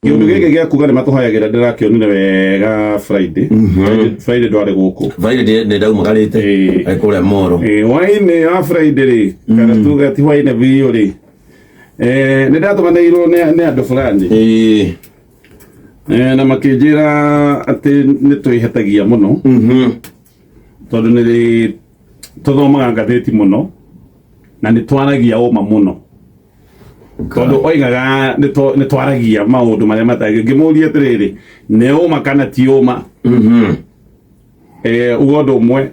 Kĩũndũ gĩkĩ gĩa kuga nĩ matũhayagĩra ndĩrakĩonire wega Friday. Friday ndwarĩ gũkũ. Friday nĩ ndaumagarĩte. Ĩĩ. Arĩ kũrĩa moro. Ĩĩ, hwaĩ-inĩ wa Friday rĩ, kana tuge ti hwaĩ-inĩ biũ rĩ, nĩ ndatũmanĩirwo nĩ andũ fulani. Ĩĩ. Na makĩnjĩra atĩ nĩ twĩhetagia mũno tondũ nĩ tũthomaga ngathĩti mũno na nĩ twaragia ũma mũno. Tondũ oigaga nĩ twaragia maũndũ marĩa matagĩ. Ngĩmũria atĩrĩrĩ, nĩ ũma kana ti ũma? Uga ũndũ ũmwe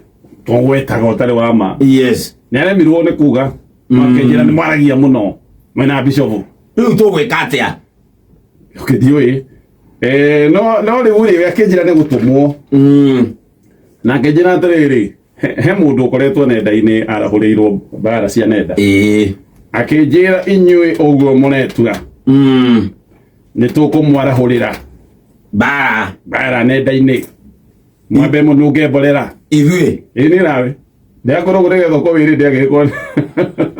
tũgwetaga ũtarĩ wa ma. Yes. Nĩ aremirwo nĩ kuga. Makĩnjĩra nĩ mwaragia mũno mwena bishop. Rĩu tũgwĩka atĩa? Okay, ndiũĩ. No rĩu rĩ, we akĩnjĩra nĩ gũtũmwo. Na akĩnjĩra atĩrĩrĩ, he mũndũ ũkoretwo nenda-inĩ arahũrĩirwo mbara cia nenda. Ĩĩ. Akĩnjĩra inyuĩ ũguo mũretua. Nĩ tũkũmwarahũrĩra. Mbara. Mbara nenda-inĩ. Mwambe mũnunge mborera. Ithuĩ. Ĩĩ nĩ nawe. Ndĩakorwo nĩgetha ũkorwo wĩrĩ ndĩagĩkorwo.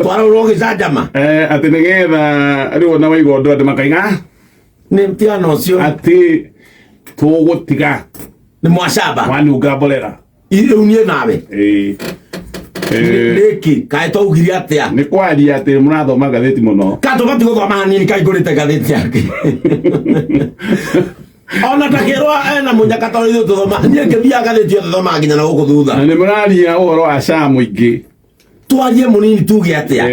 Twarahũrwo gĩcanjama. Atĩ nĩgetha rĩu ona waigua ũndũ andũ makaiga, "Ah, Nĩ tigana ũcio. Atĩ tũgũtiga. Nĩ mwacamba. Mwanunga mborera. Rĩu niĩ nawe. Ĩĩ. Nĩkĩ? Kaĩ twaugire atĩa? Nĩ kwaria atĩ mũrathoma ngathĩti mũno. Ka tũbatiĩ gũthoma hanini kaĩ ngũrĩte ngathĩti yake. Ona takĩrwo ena mũnyaka tondũ ithuĩ tũthoma. Niĩ ngĩthiaga ngathĩti yothe thomaga nginya na gũkũ thutha. Na nĩ mũraria ũhoro wa SHA mũingĩ. Twarie mũnini tuge atĩa?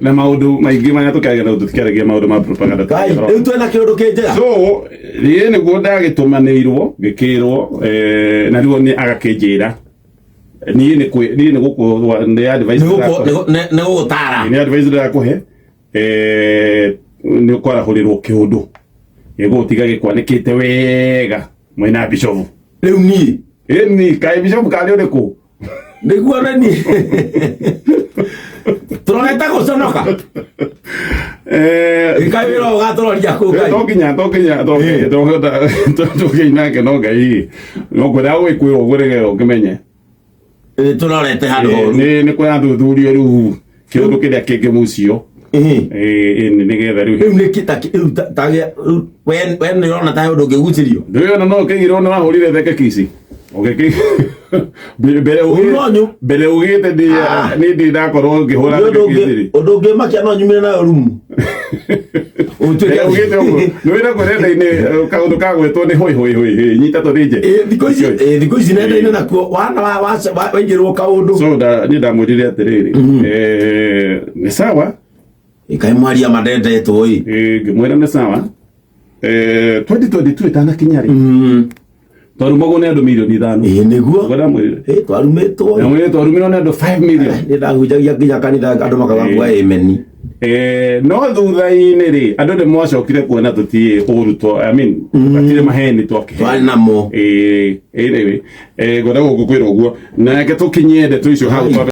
Na maũndũ maingĩ marĩa tũkĩaragia na tũtikĩaragia maũndũ ma propaganda. Ngai, rĩu twĩna kĩũndũ kĩ njega. So, niĩ nĩguo ndagĩtũmanĩirwo ngĩkĩrwo, na rĩu nĩ agakĩnjĩra niĩ nĩ niĩ nĩ gũkũ nĩ advice Nĩ nĩ gũgũtara. Nĩ advice ndĩrakũhe, nĩ ũkwarahũrĩrwo kĩũndũ gĩgũtiga gĩkwanĩkĩte wega mwena bishop. Rĩu niĩ. Ĩni kaĩ bishop karĩ ũrĩkũ? Nĩguo na niĩ. Tũrorete gũconoka. Kaĩ wĩra ũgatũroria kũ Ngai? No nginya no nginya tũkĩinake no Ngai no kwenda gwĩkwĩrwo ũguo nĩgetha ũkĩmenye. Tũrorete handũ horu. Nĩ kũrathuthurio rĩu kĩũndũ kĩrĩa kĩngĩmucio. Nĩgetha rĩu Rĩu nĩkĩ ta rĩu ta rĩu we nĩ ũrona ta he ũndũ ũngĩgucĩrio? Ndũrĩona no ũkĩigirwo nĩ wahũrire theke kici. Ũgĩkĩ mbere Ũnonyu. Mbere ugĩte ndĩ Ah. nĩ ndĩ ndakorwo ngĩhũra Nĩ ũndũ theke ũngĩ kici rĩ. ũndũ ũngĩmakia no nyumire nayo rumu. Ũtuĩke Mbere ugĩte ũguo nĩ wĩra kwĩ nenda-inĩ kaũndũ kagwetwo nĩ hoi hoi hoi hoi nyita tũthĩnje. Ĩ, thikũ ici ĩ, thikũ ici nenda-inĩ nakuo wana waingĩrwo kaũndũ. So da niĩ ndamwĩrire atĩrĩrĩ, nĩ sawa. Ĩ, kaĩ mwaria mandendetwo ĩ. Ngĩmwĩra nĩ sawa, 2022 ĩtanakinya rĩ, twarumagwo nĩ andũ mirioni 5. Ĩ, nĩguo. Ũguo ndamwĩrire. Ĩ, twarumĩtwo. Ndamwĩrire twarumirwo nĩ andũ 5 million. Nĩ ndahunjagia nginya kanitha andũ makaga kuga ameni. No thutha-inĩ rĩ, andũ nĩ mwacokire kuona tũtiĩ ũru to I mean, hatirĩ maheni twakĩhe. Twarĩ namo. Anyway, ngwenda gũkũkwĩra ũguo na reke tũkinyie ndeto icio hau twambe.